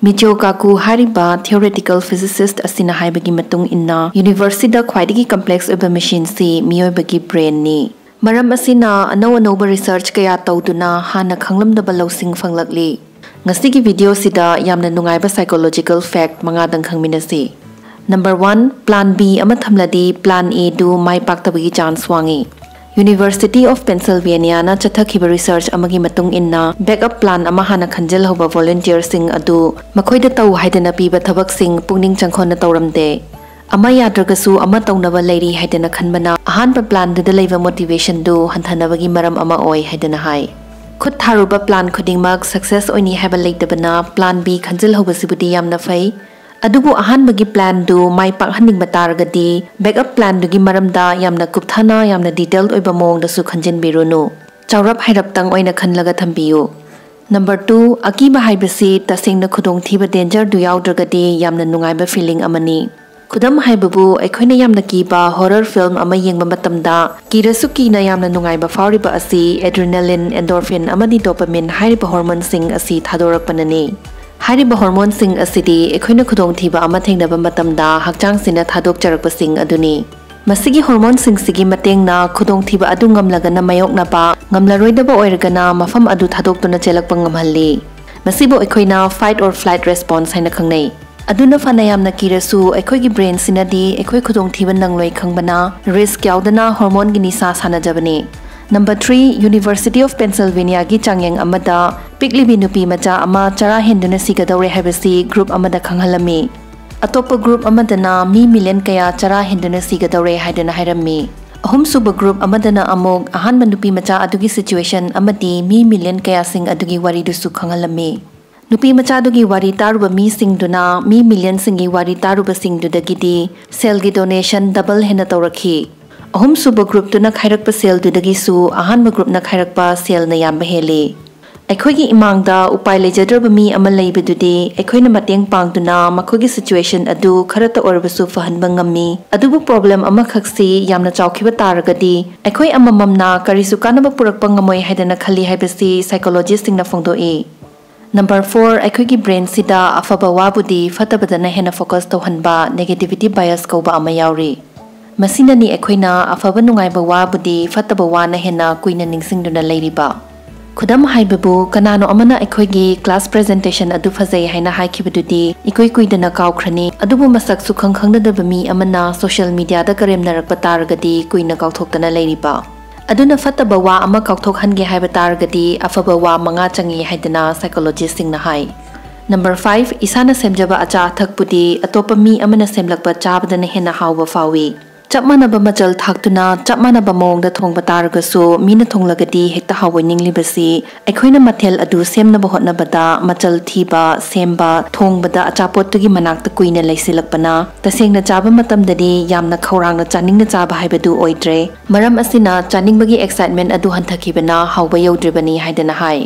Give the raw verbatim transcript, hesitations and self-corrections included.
ꯃꯤꯆꯤꯑꯣ ꯀꯥꯀꯨ ꯍꯥꯏꯔꯤꯕ theoretical physicist ꯑꯁꯤꯅ ꯍꯥꯏꯕꯒꯤ ꯃꯇꯨꯡ ꯏꯟꯅ, ꯌꯨꯅꯤꯚꯔꯁꯁꯤꯗ ꯈ꯭ꯋꯥꯏꯗꯒꯤ complex ꯑꯣꯏꯕ machineꯁꯤ ꯃꯤꯑꯣꯏꯕꯒꯤ brainꯅꯤ꯫ ꯃꯔꯝ ꯑꯁꯤꯅ ꯑꯅꯧ ꯑꯅꯧꯕ research ꯀꯌꯥ ꯇꯧꯗꯨꯅ ꯍꯥꯟꯅ ꯈꯪꯂꯝꯗꯕ ꯂꯧꯁꯤꯡ ꯐꯪꯂꯛꯂꯤ꯫ ꯉꯁꯤꯒꯤ videoꯁꯤꯗ ꯌꯥꯝꯅ ꯅꯨꯡꯉꯥꯏꯕ psychological fact ꯃꯉꯥꯗꯪ ꯈꯪꯃꯤꯟꯅꯁꯤ꯫ Number one, plan B ꯑꯃ ꯊꯝꯂꯗꯤ plan A do my ꯄꯥꯛꯇꯕꯒꯤ chance ꯋꯥꯡꯏ꯫ University of Pennsylvaniaꯅ ꯆꯠꯊꯈꯤꯕ research ꯑꯃꯒꯤ ꯃꯇꯨꯡ ꯏꯟꯅ, backup plan ꯑꯃ ꯍꯥꯟꯅ ꯈꯟꯖꯤꯜꯍꯧꯕ volunteerꯁꯤꯡ ꯑꯗꯨ ꯃꯈꯣꯏꯗ ꯇꯧ ꯍꯥꯏꯗꯅ ꯄꯤꯕ ꯊꯕꯛꯁꯤꯡ ꯄꯨꯛꯅꯤꯡ ꯆꯪꯈꯣꯟꯅ ꯇꯧꯔꯝꯗꯦ꯫ ꯑꯃ ꯌꯥꯗ꯭ꯔꯒꯁꯨ ꯑꯃ ꯇꯧꯅꯕ ꯂꯩꯔꯤ ꯍꯥꯏꯗꯅ ꯈꯟꯕꯅ ꯑꯍꯥꯟꯕ planꯗꯨꯗ ꯂꯩꯕ motivationꯗꯨ ꯍꯟꯊꯅꯕꯒꯤ ꯃꯔꯝ ꯑꯃ ꯑꯣꯏ ꯍꯥꯏꯗꯅ ꯍꯥꯏ꯫ ꯈꯨꯠ ꯊꯥꯔꯨꯕ plan ꯈꯨꯗꯤꯡꯃꯛ success ꯑꯣꯏꯅꯤ ꯍꯥꯏꯕ ꯂꯩꯇꯕꯅ plan B ꯈꯟꯖꯤꯜꯍꯧꯕꯁꯤꯕꯨꯗꯤ ꯌꯥꯝꯅ ꯐꯩ꯫ ꯑꯗꯨꯕꯨ ꯑꯍꯥꯟꯕꯒꯤ planꯗꯨ ꯃꯥꯏ ꯄꯥꯛꯍꯟꯅꯤꯡꯕ ꯇꯥꯔꯒꯗꯤ backup planꯗꯨꯒꯤ ꯃꯔꯝꯗ ꯌꯥꯝꯅ ꯀꯨꯞꯊꯅ, ꯌꯥꯝꯅ detailed ꯑꯣꯏꯕ ꯃꯑꯣꯡꯗꯁꯨ ꯈꯟꯖꯤꯟꯕꯤꯔꯨꯅꯨ꯫ ꯆꯥꯎꯔꯞ ꯍꯥꯏꯔꯞꯇꯪ ꯑꯣꯏꯅ ꯈꯜꯂꯒ ꯊꯝꯕꯤꯌꯨ꯫ Number two, ꯑꯀꯤꯕ ꯍꯥꯏꯕꯁꯤ ꯇꯁꯦꯡꯅ ꯈꯨꯗꯣꯡꯊꯤꯕ dangerꯗꯨ ꯌꯥꯎꯗ꯭ꯔꯒꯗꯤ ꯌꯥꯝꯅ ꯅꯨꯡꯉꯥꯏꯕ feeling ꯑꯃꯅꯤ꯫ ꯈꯨꯗꯝ ꯍꯥꯏꯕꯕꯨ, ꯑꯩꯈꯣꯏꯅ ꯌꯥꯝꯅ ꯀꯤꯕ horror film ꯑꯃ ꯌꯦꯡꯕ ꯃꯇꯝꯗ ꯀꯤꯔꯁꯨ ꯀꯤꯅ ꯌꯥꯝꯅ ꯅꯨꯡꯉꯥꯏꯕ ꯐꯥꯎꯔꯤꯕ ꯑꯁꯤ adrenaline, endorphin ꯑꯃꯗꯤ dopamine ꯍꯥꯏꯔꯤꯕ hormoneꯁꯤꯡ ꯑꯁꯤ ꯊꯥꯗꯣꯔꯛꯄꯅꯅꯤ꯫ ꯍꯥꯏꯔꯤꯕ hormoneꯁꯤꯡ ꯑꯁꯤꯗꯤ ꯑꯩꯈꯣꯏꯅ ꯈꯨꯗꯣꯡꯊꯤꯕ ꯑꯃ ꯊꯦꯡꯅꯕ ꯃꯇꯝꯗ ꯍꯛꯆꯥꯡꯁꯤꯅ ꯊꯥꯗꯣꯛꯆꯔꯛꯄꯁꯤꯡ ꯑꯗꯨꯅꯤ꯫ ꯃꯁꯤꯒꯤ hormoneꯁꯤꯡꯁꯤꯒꯤ ꯃꯇꯦꯡꯅ ꯈꯨꯗꯣꯡꯊꯤꯕ ꯑꯗꯨ ꯉꯝꯂꯒꯅ ꯃꯥꯌꯣꯛꯅꯕ, ꯉꯝꯂꯔꯣꯏꯗꯕ ꯑꯣꯏꯔꯒꯅ ꯃꯐꯝ ꯑꯗꯨ ꯊꯥꯗꯣꯛꯇꯨꯅ ꯆꯦꯜꯂꯛꯄ ꯉꯝꯍꯜꯂꯤ꯫ ꯃꯁꯤꯕꯨ ꯑꯩꯈꯣꯏꯅ fight or flight response ꯍꯥꯏꯅ ꯈꯪꯅꯩ꯫ ꯑꯗꯨꯅ ꯐꯅ ꯌꯥꯝꯅ ꯀꯤꯔꯁꯨ, ꯑꯩꯈꯣꯏꯒꯤ brainꯁꯤꯅꯗꯤ ꯑꯩꯈꯣꯏ ꯈꯨꯗꯣꯡꯊꯤꯕ ꯅꯪꯂꯣꯏ ꯈꯪꯕꯅ risk ꯌꯥꯎꯗꯅ hormoneꯒꯤ ꯅꯤꯁꯥ ꯁꯥꯟꯅꯖꯕꯅꯤ꯫ Number three, University of Pennsylvaniaꯒꯤ ꯆꯥꯡꯌꯦꯡ ꯑꯃꯗ ꯄꯤꯛꯂꯤꯕꯤ ꯅꯨꯄꯤ ꯃꯆꯥ ꯑꯃ ꯆꯔꯥ ꯍꯦꯟꯗꯨꯅ ꯁꯤꯒꯗꯧꯔꯦ ꯍꯥꯏꯕꯁꯤ group ꯑꯃꯗ ꯈꯪꯍꯜꯂꯝꯃꯤ꯫ ꯑꯇꯣꯞꯄ group ꯑꯃꯗꯅ ꯃꯤ million ꯀꯌꯥ ꯆꯔꯥ ꯍꯦꯟꯗꯨꯅ ꯁꯤꯒꯗꯧꯔꯦ ꯍꯥꯏꯗꯨꯅ ꯍꯥꯏꯔꯝꯃꯤ꯫ ꯑꯍꯨꯝꯁꯨꯕ group ꯑꯃꯗꯅ ꯑꯃꯨꯛ ꯑꯍꯥꯟꯕ ꯅꯨꯄꯤ ꯃꯆꯥ ꯑꯗꯨꯒꯤ situation ꯑꯃꯗꯤ ꯃꯤ million ꯀꯌꯥꯁꯤꯡ ꯑꯗꯨꯒꯤ ꯋꯥꯔꯤꯗꯨꯁꯨ ꯈꯪꯍꯜꯂꯝꯃꯤ꯫ ꯅꯨꯄꯤ ꯃꯆꯥꯗꯨꯒꯤ ꯋꯥꯔꯤ ꯇꯥꯔꯨꯕ ꯃꯤꯁꯤꯡꯗꯨꯅ ꯃꯤ millionꯁꯤꯡꯒꯤ ꯋꯥꯔꯤ ꯇꯥꯔꯨꯕꯁꯤꯡꯗꯨꯗꯒꯤꯗꯤ cellꯒꯤ donation double ꯍꯦꯟꯅ ꯇꯧꯔꯛꯈꯤ꯫ ꯑꯍꯨꯝꯁꯨꯕ groupꯇꯨꯅ ꯈꯥꯏꯔꯛꯄ cellꯗꯨꯗꯒꯤꯁꯨ ꯑꯍꯥꯟꯕ groupꯅ ꯈꯥꯏꯔꯛꯄ cellꯅ ꯌꯥꯝꯕ ꯍꯦꯜꯂꯤ꯫ ꯑꯩꯈꯣꯏꯒꯤ ꯏꯃꯥꯡꯗ ꯎꯄꯥꯏ ꯂꯩꯖꯗ꯭ꯔꯕ ꯃꯤ ꯑꯃ ꯂꯩꯕꯗꯨꯗꯤ ꯑꯩꯈꯣꯏꯅ ꯃꯇꯦꯡ ꯄꯥꯡꯗꯨꯅ ꯃꯈꯣꯏꯒꯤ situation ꯑꯗꯨ ꯈꯔꯇ ꯑꯣꯏꯔꯕꯁꯨ ꯐꯍꯟꯕ ꯉꯝꯃꯤ꯫ ꯑꯗꯨꯕꯨ problem ꯑꯃꯈꯛꯁꯤ ꯌꯥꯝꯅ ꯆꯥꯎꯈꯤꯕ ꯇꯥꯔꯒꯗꯤ ꯑꯩꯈꯣꯏ ꯑꯃꯃꯝꯅ ꯀꯔꯤꯁꯨ ꯀꯥꯟꯅꯕ ꯄꯨꯔꯛꯄ ꯉꯝꯃꯣꯏ ꯍꯥꯏꯗꯅ ꯈꯜꯂꯤ ꯍꯥꯏꯕꯁꯤ psychologistꯁꯤꯡꯅ ꯐꯣꯡꯗꯣꯛꯏ꯫ Number four, ꯑꯩꯈꯣꯏꯒꯤ brainꯁꯤꯗ ꯑꯐꯕ ꯋꯥꯕꯨꯗꯤ ꯐꯠꯇꯕꯗꯅ ꯍꯦꯟꯅ focus ꯇꯧꯍꯟꯕ negativity bias ꯀꯧꯕ ꯑꯃ ꯌꯥꯎꯔꯤ꯫ ꯃꯁꯤꯅꯅꯤ ꯑꯩꯈꯣꯏꯅ ꯑꯐꯕ ꯅꯨꯡꯉꯥꯏꯕ ꯋꯥꯕꯨꯗꯤ ꯐꯠꯇꯕ ꯋꯥꯅ ꯍꯦꯟꯅ ꯀꯨꯏꯅ ꯅꯤꯡꯁꯤꯡꯗꯨꯅ ꯂꯩꯔꯤꯕ꯫ ꯈꯨꯗꯝ ꯍꯥꯏꯕꯕꯨ, ꯀꯅꯥꯅꯣ ꯑꯃꯅ ꯑꯩꯈꯣꯏꯒꯤ class presentation ꯑꯗꯨ ꯐꯖꯩ ꯍꯥꯏꯅ ꯍꯥꯏꯈꯤꯕꯗꯨꯗꯤ ꯏꯀꯨꯏ ꯀꯨꯏꯗꯅ ꯀꯥꯎꯈ꯭ꯔꯅꯤ, ꯑꯗꯨꯕꯨ ꯃꯁꯛ ꯁꯨꯈꯪ ꯈꯪꯅꯗꯕ ꯃꯤ ꯑꯃꯅ social mediaꯗ ꯀꯔꯦꯝꯅꯔꯛꯄ ꯇꯥꯔꯒꯗꯤ ꯀꯨꯏꯅ ꯀꯥꯎꯊꯣꯛꯇꯅ ꯂꯩꯔꯤꯕ꯫ ꯑꯗꯨꯅ ꯐꯠꯇꯕ ꯋꯥ ꯑꯃ ꯀꯥꯎꯊꯣꯛꯍꯟꯒꯦ ꯍꯥꯏꯕ ꯇꯥꯔꯒꯗꯤ ꯑꯐꯕ ꯋꯥ ꯃꯉꯥ ꯆꯪꯏ ꯍꯥꯏꯗꯅ psychologistꯁꯤꯡꯅ ꯍꯥꯏ꯫ Number five, ꯏꯁꯥꯅ ꯁꯦꯝꯖꯕ ꯑꯆꯥ ꯑꯊꯛꯄꯨꯗꯤ ꯑꯇꯣꯞꯄ ꯃꯤ ꯑꯃꯅ ꯁꯦꯝꯂꯛꯄ ꯆꯥꯕꯗꯅ ꯍꯦꯟꯅ ꯍꯥꯎꯕ ꯐꯥꯎꯏ꯫ ꯆꯞ ꯃꯥꯟꯅꯕ ꯃꯆꯜ ꯊꯥꯛꯇꯨꯅ ꯆꯞ ꯃꯥꯟꯅꯕ ꯃꯑꯣꯡꯗ ꯊꯣꯡꯕ ꯇꯥꯔꯒꯁꯨ, ꯃꯤꯅ ꯊꯣꯡꯂꯒꯗꯤ ꯍꯦꯛꯇ ꯍꯥꯎꯑꯣꯏꯅꯤꯡꯂꯤꯕꯁꯤ ꯑꯩꯈꯣꯏꯅ ꯃꯊꯦꯜ ꯑꯗꯨ ꯁꯦꯝꯅꯕ ꯍꯣꯠꯅꯕꯗ ꯃꯆꯜ ꯊꯤꯕ, ꯁꯦꯝꯕ, ꯊꯣꯡꯕꯗ ꯑꯆꯥꯄꯣꯠꯇꯨꯒꯤ ꯃꯅꯥꯛꯇ ꯀꯨꯏꯅ ꯂꯩꯁꯤꯜꯂꯛꯄꯅ꯫ ꯇꯁꯦꯡꯅ ꯆꯥꯕ ꯃꯇꯝꯗꯗꯤ ꯌꯥꯝꯅ ꯈꯧꯔꯥꯡꯅ ꯆꯥꯅꯤꯡꯅ ꯆꯥꯕ ꯍꯥꯏꯕꯗꯨ ꯑꯣꯏꯗ꯭ꯔꯦ꯫ ꯃꯔꯝ ꯑꯁꯤꯅ ꯆꯥꯅꯤꯡꯕꯒꯤ excitement ꯑꯗꯨ ꯍꯟꯊꯈꯤꯕꯅ ꯍꯥꯎꯕ ꯌꯧꯗ꯭ꯔꯤꯕꯅꯤ ꯍꯥꯏꯗꯅ ꯍꯥꯏ꯫